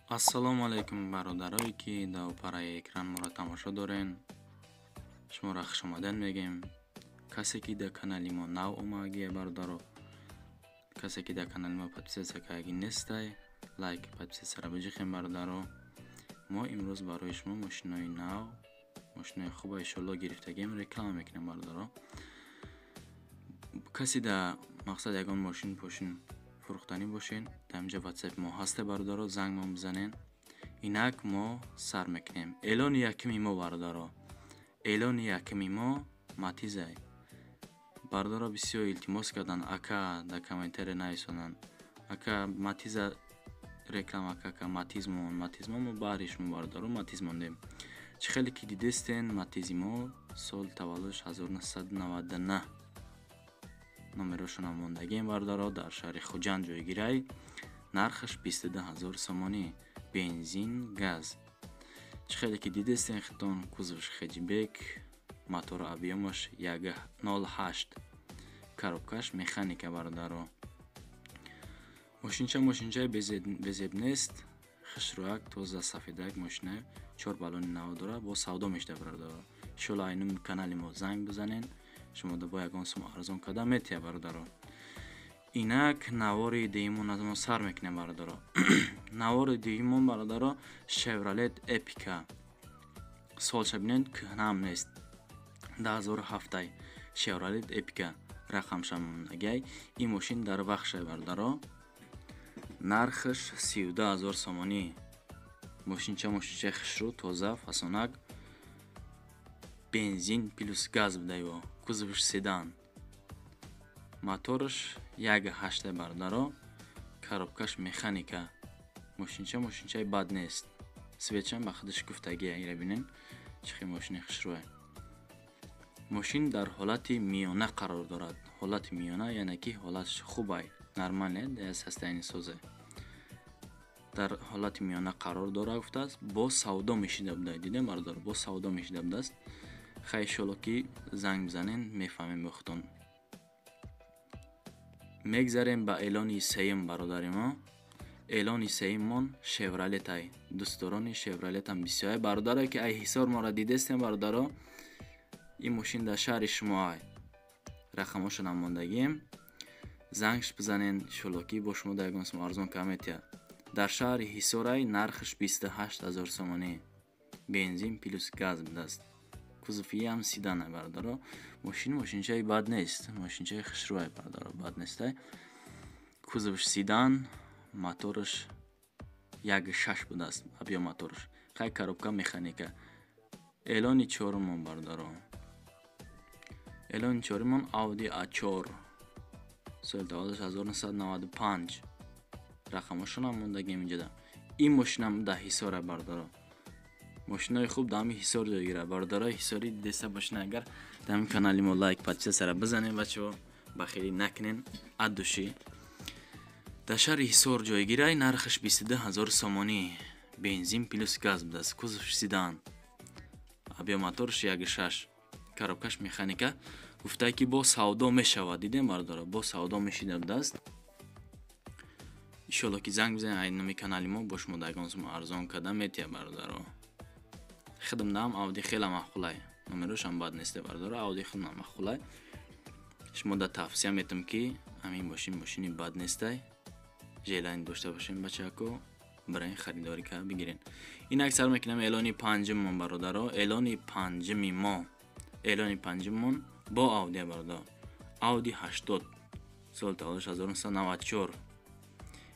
Ассалому алайкум, бародарое, ки дар опараи экран моро тамошо дорен. Шуморо хушомадед мегӯем. Касе, ки дар канали мо нав омадагие, бародаро, касе, ки дар канали мо подписаться кардаги нестай, лайк, подписаться ра биҷихем. Бародаро, мо имрӯз барои шумо мошинои нав, мошинои хуба, иншолло, гирифтагием, реклама мекунем. Бародаро, касе дар мақсад ягон мошин пошин фурӯхтанӣ бошен, дар инҷа ватсапи мо ҳасте, бародаро, зангмон бизанен. Инак мо сар мекунем. Эълони якуми мо, бародаро, эълони якуми мо Матизай. Бародаро бисёр илтимос карданд, ака, дар комментария нависонанд: «Ака, Матиза реклама, ака, Матиз мон, Матиз мон». Мо баҳри шумо, бародаро, Матиз мондем. Чӣ хеле ки дидестен, Матизи мо соли таваллудаш 1999, номерошонам мондагием, бародаро. Дар шаҳри Хуҷанд ҷойгирай, нархаш 22 000 сомонӣ, бензин, газ. Чӣ хеле ки дидестен хитон, кузовш хэтчбек, мотор объёмаш 1,08, коробкаш механика. Бародаро, мошинча мошинчаи безеб нест, хушрӯяк, тоза, сафедак мошина, чор баллони нав дорад, бо савдо мешуда. Бародаро, иншолло, айнуми канали мо занг бизанен, шумо бо ягон сум арзон карда метиҳад. Бародаро, инак навори дуюмон аз мо сар мекунем. Бародаро, навори дуюмон, бародаро, Шевролет Эпика. Солша бинед, кӯҳнаам нест, 2007-ай. Шевролет Эпика, рақамша мондагиай. Ин мошин дар Вахшай, бародаро, нархаш 32 000 сомонӣ. Мошинча мошинчаи хушрӯ, тоза, фасонак, бензин плюс газ будаё, кузовш седан, мотораш 1,8, бародаро, коробкаш механика. Мошинча мошинчаи бад нест, светшам ба худаш гуфтагия. Ира бинем, чӣ хел мошини хушрӯе. Мошин дар ҳолати миёна қарор дорад. Ҳолати миёна, яъне ки ҳолаташ хубай, нормальный состояние созе, дар ҳолати миёна қарор дорад, гуфтааст. Бо савдо мешида буда, дидем, бародар, бо савдо мешида будааст. Хай, иншолло, ки занг бизанен, мефаҳмем бо худтон. Мегзарем ба эълони сеюм, бародари мо. Эълони сеюммон Шевролетай. Дӯстдорони Шевролетам бисёре, бародаре, ки ай Ҳисор моро дидестем. Бародаро, ин мошин дар шаҳри шумо ай, рақамошо намондагием, зангш бизанен, иншолло, ки бо шумо дар ягон сум арзон кам метиҳад. Дар шаҳри Ҳисорай, нархаш 28 000 сомонӣ, бензин плюс газ будааст, кузовиам седана. Бародаро, мошин мошинчаи бад нест, мошинчаи хушрӯай, бародаро, бад нестай. Кузовш седан, мотораш 1,6 будааст объём мотораш, хай, коробка механика. Эълони чорумон, бародаро, эълони чорумон Ауди А4, соли таваллудаш 1995, рақамошонам мондагием инҷода. Ин мошинам дар Ҳисора, бародаро. Мошинои хуб дар ҳами Ҳисор ҷойгира. Бародарои ҳисорӣ, дидаста бошин агар, дар ҳами канали мо лайк, подписаться ра бизанен, бачаҳо, бахилӣ накунен от души. Дар шаҳри Ҳисор ҷойгирай, нархаш 22 000 сомонӣ, бензин плюс газ будааст, кузовш седан, объём моторш 1,6, коробкаш механика. Гуфтае, ки бо савдо мешавад. Дидем, бародаро, бо савдо мешида будааст. Иншолло, ки занг бизанед, ай номи канали мо бо шумо дар ягон сум арзон карда метиҳад. Бародаро, худам даам Ауди хеле маъқулай, номерошам бад несте, бародаро, Ауди худам маъқулай. Шумо да тавсия метам, ки ҳамин мошин мошини бад нестай. Желание дошта бошем, бачако, барои харидорӣ карда бигирен. Инак сар мекунам эълони панҷуммон, бародаро. Эълони панҷуми мо, эълони панҷуммон бо Аудия, бародаро. Ауди 80, соли таваллудаш 1994.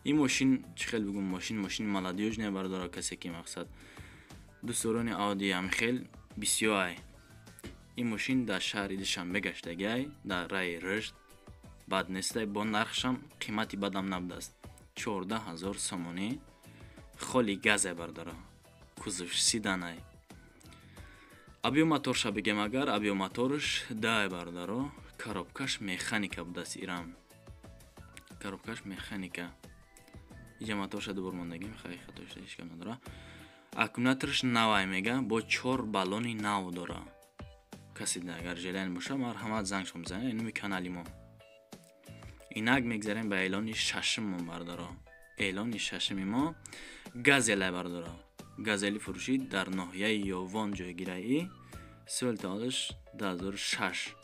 Ин мошин, чӣ хел бигӯм, мошин мошини молодёжный, бародаро. Касе, ки мақсад дӯстдорони Ауди ҳам хел бисёр ай. Ин мошин дар шаҳри Душанбе гаштагиай, дар раи Рушд. Бад нестай, бо нархшам қимати бадам набудааст, 14 000 сомонӣ, холи газе, бародаро, кузовш седанай. Объём моторша бигем агар, объём моторш дай, бародаро, коробкаш механика будааст. Ирам коробкаш механика. Иҷа моторша дубор мондагим, хай, хатошта, ҳеч гап надора. Аккумуляторш навай, мега, бо чор баллони нав дора. Касе агар желание боша, марҳамат, зангшон бизанед номи канали мо. Инак мегзарем ба эълони шашуммон, бародаро. Эълони шашуми мо Газелай бародаро. Газели фурӯшӣ дар ноҳияи Ёвон ҷойгираи. Соли таваллудаш 2006.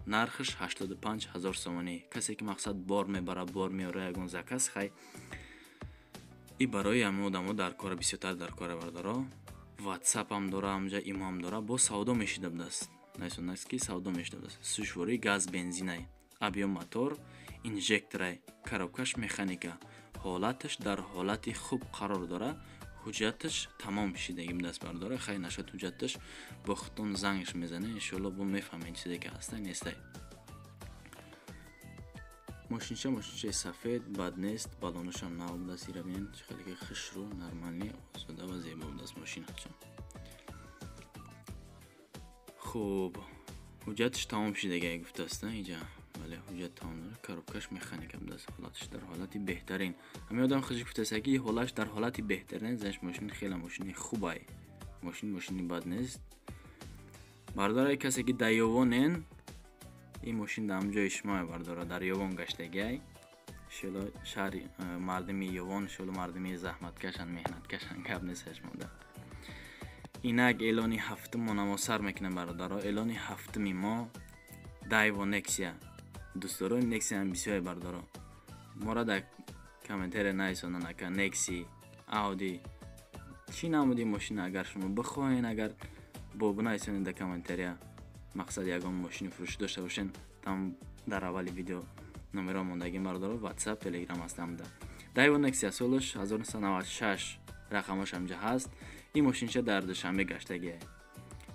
Нархаш 85 000 сомонӣ. Касе ки мақсад бор мебара, бор меора, ягон заказ хай. И барои ҳамин одамо дар кора, бисёртар дар кора бародаро. WhatsApp ҳам дора, ҳамҷа имо ҳам дора, бо савдо мешида будааст. Найсонакс ки савдо мешида будааст. Сӯшвории газ бензинай. Объем мотор, инжекторай, коробкаш механика. Ҳолаташ дар ҳолати хуб қарор дора. Ҳуҷҷаташ тамом шидагӣ будааст бародаро. Хай нашад ҳуҷҷаташ, бо худтон зангш мезанед, иншоалло бо мефаҳмед чизе ки ҳастай нестай. Мошинча мошинчаи сафед, бад нест, балонашам нав будааст, ира бинед, чӣ хеле ки хушрӯ, нормалӣ, озода ва зебо будааст мошинача. Хуб, ҳуҷҷаташ тамом шидагӣ гуфтааст, инҷа. Бале, ҳуҷҷат тамом дорад, коробкаш механика будааст, ҳолаташ дар ҳолати беҳтарин. Ҳамин одам худаш гуфтааст ки ҳолаташ дар ҳолати беҳтарин, занаш мошин хеле мошини хубай. Мошин мошини бад нест. Бародарай касе ки дар Ёвонен, ин мошин дар ҳамҷои шумо бардора, дар Ёвон гаштагиай. Иншоалло шаҳри мардими Ёвон, иншоалло мардими заҳматкашан, меҳнаткашан, гап нест шумода. Инак эълони ҳафтумона мо сар мекунем бародаро. Эълони ҳафтуми мо Дайво Нексия. Дӯстдорони Нексия ҳам бисёре бародаро. Мора дар комментария нависонанд ака Некси, Ауди, чӣ намуди мошина агар шумо бихоҳед, агар бо бинависонед дар комментария, мақсад ягон мошини фурӯшӣ дошта бошед, там дар аввали видео номеро мондагим бародаро, WhatsApp, Telegram ҳастам да. Дайво Нексия солаш 1996 рақамаш ҳамҷа ҳаст. Ин мошинча дар Душанбе гаштагиай.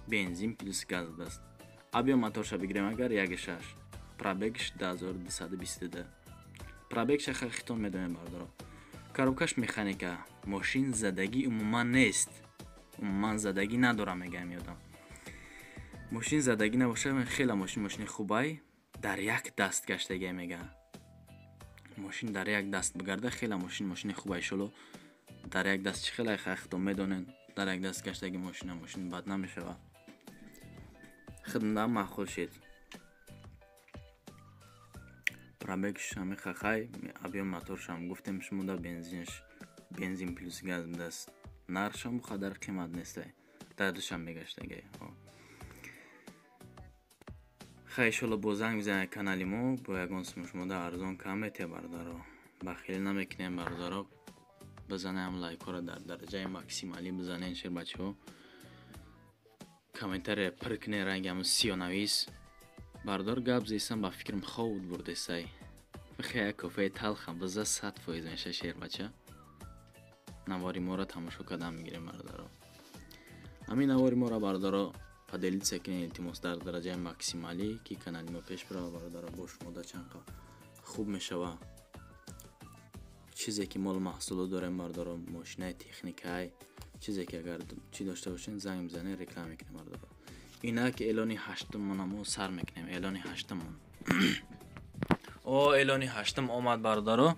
Бензин плюс газ будааст. Объем моторша бигирем агар 1.6. Пробегш 2222. Пробегша хитон медонем бародаро. Коробкаш механика. Мошин задагӣ умуман нест. Умуман задагӣ надора мегаем ёдам. Мошин задагӣ набошад, хеле мошин мошини хубай, дар як даст гаштагиай мега. Мошин дар як даст бигарда, хеле мошин мошини хубай шоло. Дар як даст чӣ хеле хахтон медонен, дар як даст гаштаги мошина мошин бад намешавад. Хидмат маъқул шид. Пробегш ҳами хахай, объем моторшам гуфтем шумо да бензинш, бензин плюс газ будааст. Нархшам қадар қимат нестай. Дар Душанбе гаштагиай. Хай иншоалло бо занг бизанед канали мо, бо ягон сум шумо да арзон кам метия бародаро. Бахилӣ намекунем бародаро. Бизанем лайкҳоро дар дараҷаи максималӣ бизанед шербачаҳо. Комментария пир кунед ранги ҳамун сиёнавис. Бародар гап зестам ба фикрам хоб бурдесай. Бихе як кофеи талхам биза 100% меша шербача. Навори моро тамошо кардан мегирем бародаро. Ҳамин навори моро бародаро поделиться кунед илтимос дар дараҷаи максималӣ, ки канали мо пеш бирава бародаро, бо шумо да чанд хуб мешава. Чизе ки мол маҳсулот дорем бародаро, мошинаи техникай, чизе ки агар чӣ дошта бошед занг бизанед, реклама мекунем бародаро. Инак эълони ҳаштумона мо сар мекунем, эълони ҳаштумон. О, эълони ҳаштум омад бародаро.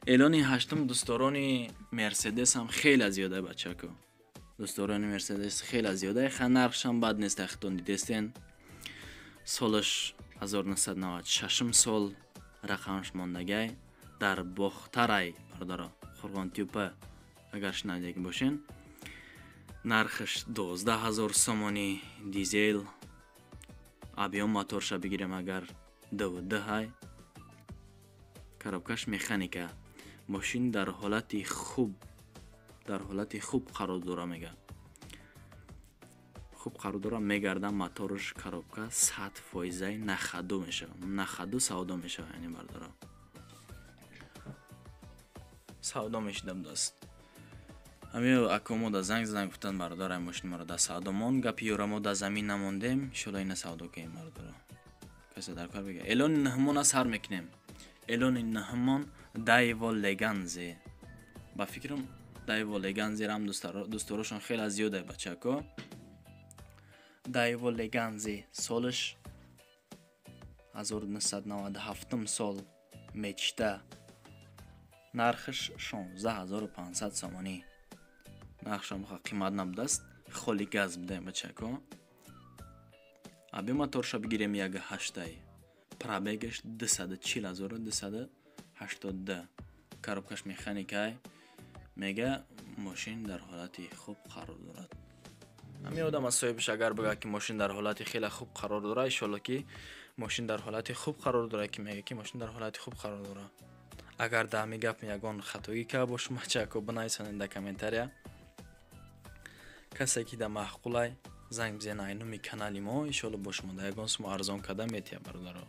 Эълони ҳаштум дӯстдорони Мерседес ҳам хеле зиёда бачако. Дӯстдорони Мерседес хеле зиёда, ха нархшам бад нест, хитон дидестен. Солаш 1996 сол рақамаш мондагай дар Бохтарай бародаро, Қурғонтюпа агар шунавидаги бошен. Нархаш 12000 сомонӣ, дизел, объем моторша бигирем агар 2.2 ҳай. Коробкаш механика. Мошин дар ҳолати хуб, дар ҳолати хуб қарор дора мега. Хуб қарор дора мегарда, моторш коробка 100% нахаду мешава. Нахаду савдо мешава, яъне бародаро. Савдо мешида будааст. Ҳамин ако мо да занг задан гуфтанд бародар, ай мошин моро да савдо мон, гапи ёра мо да замин намондем, иншоалло ина савдо кунем бародаро. Касе дар кор бига. Эълони наҳмона сар мекунем. Эълони наҳмон Дайво Леганзе. Ба фикрам Дайво Леганзе рам дӯстдорошон хеле зиёда бачако. Дайво Леганзе солаш 1997 сол мечта. Нархаш 16500 сомонӣ. Нархшам қимат набудааст, холи газ буда бачако. Аби моторша бигирем 1.8. Пробегаш 240282. Коробкаш механикай. Мега, мошин дар ҳолати хуб қарор дорад. Ҳамин одам аз соҳибаш агар бигӯяд, ки мошин дар ҳолати хеле хуб қарор дорад, иншоалло, ки мошин дар ҳолати хуб қарор дорад, ки мега, ки мошин дар ҳолати хуб қарор дорад. Агар дар ҳамин гап ягон хатогӣ карда бошум, ачако, бинависонед дар комментария. Касе ки дар маъқулай, занг бизанед ай номи канали мо, иншоалло, бо шумо дар ягон сум арзон карда метиҳад, бародаро.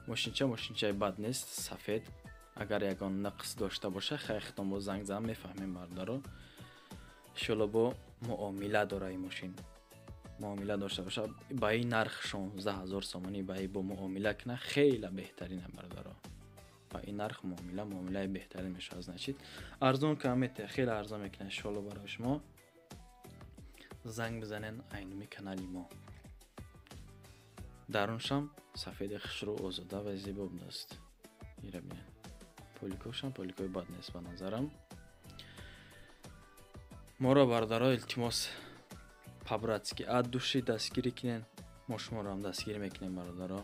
Мошинча мошинчаи бад нест, сафед. Агар ягон нақс дошта боша, хай, хитон бо занг зан, мефаҳмем, бародаро. Иншоалло, бо муомила дора ин мошин. Муомила дошта боша, ба ин нарх 16 000 сомонӣ, ба бо муомила кина, хеле беҳтарина, бародаро. Ба ин нарх муомила муомилаи беҳтарин мешавад, значит, арзон кам метиҳад, хеле арзон мекунад, иншоалло, барои шумо. Занг бизанед ай номи канали мо. Даруншам сафеди хушрӯ, озода ва зебо будааст. Ира бинед, поликошам поликои бад нест ба назарам. Моро, бародаро, илтимос, по-братски, от души дастгирӣ кунед, мо шуморо дастгирӣ мекунем, бародаро.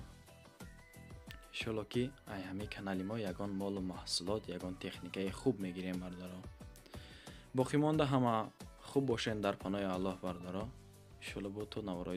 Иншоалло, ки ай ҳамин канали мо ягон молу маҳсулот, ягон техникаи хуб мегирем, бародаро. Боқӣ монда, ҳама хуб бошед, дар паноҳи Аллоҳ, бародаро. Иншоалло, бо то наворои.